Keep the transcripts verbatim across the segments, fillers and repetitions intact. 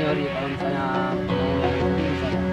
Sorry kalau misalnya mau misalnya.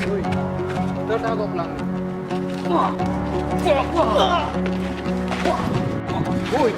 Ui, teutakot pulang. Wah. Wah. Wah. Ui.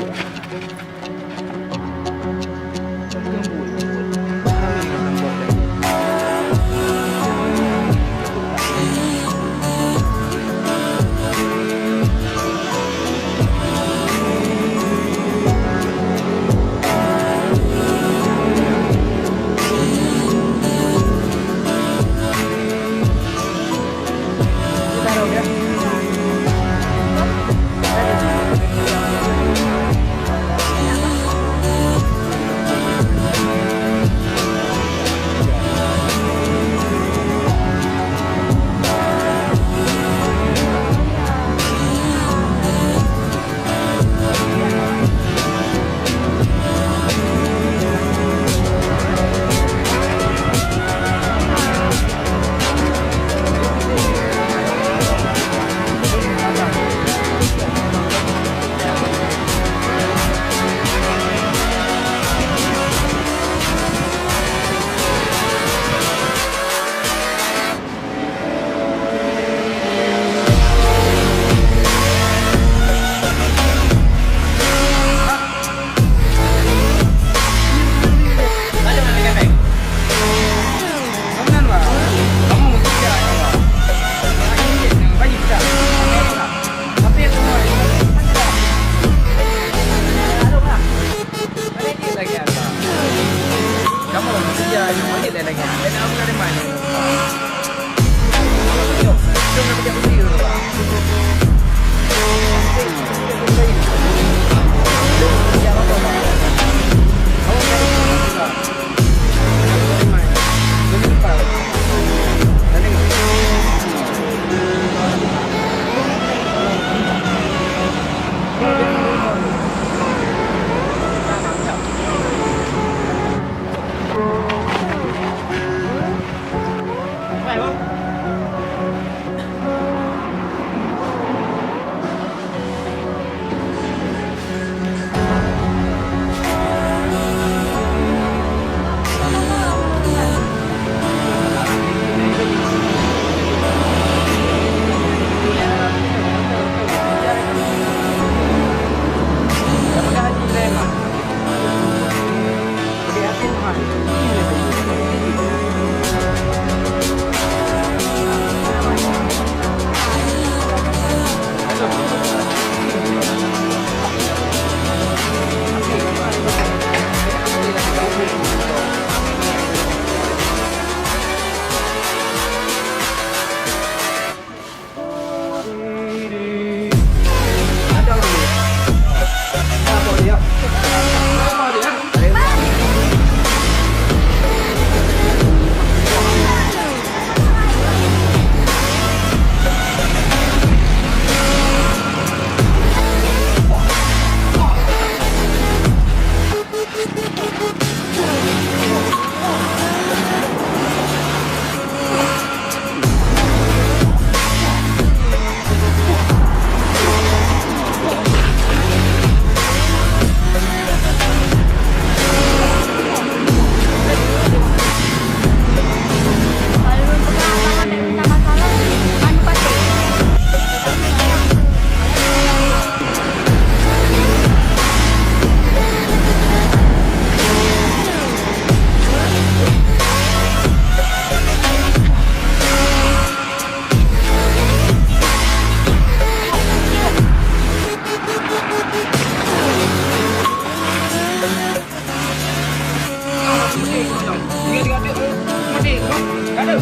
Aduh.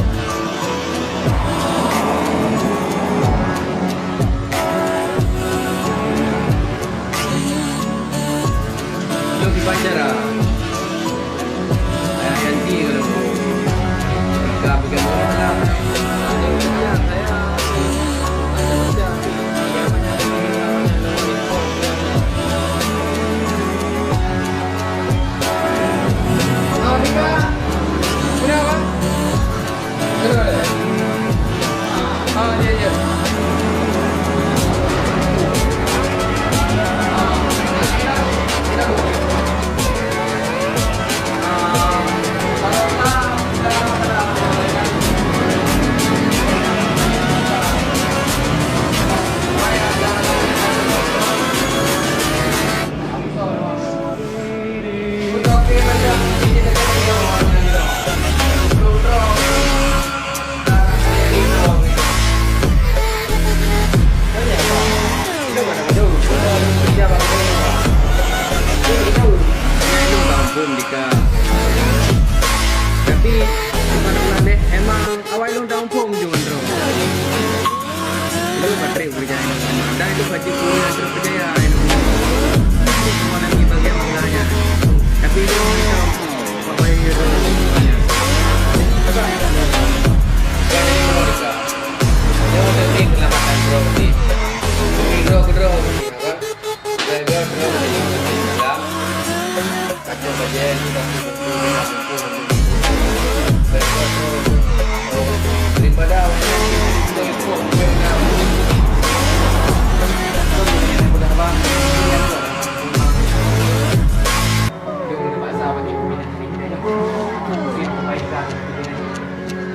Jom dibaca dah. Ayah ganti kalau. Jika begitu. Tapi, emang awai lôn tamuphom jeuet droe. Lôn patriek beureuja inoe. Dan itu baju kuning yang terpercaya inoe. Semua lagi bagian mulanya. Tapi itu macam apa yang dia tahu. Dia ada tim keselamatan bro ni. Bro, bro. Jaga terus dalam kacau bajai ni, tapi tentu dengan hukum. Jaga terus daripada orang yang tidak ikut hukum. Jom kita paksa bagi pemimpin kita, jom. Mungkin kebaikan kita ni.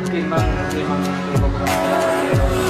Mungkin bang, mungkin bang, mungkin bang, mungkin bang.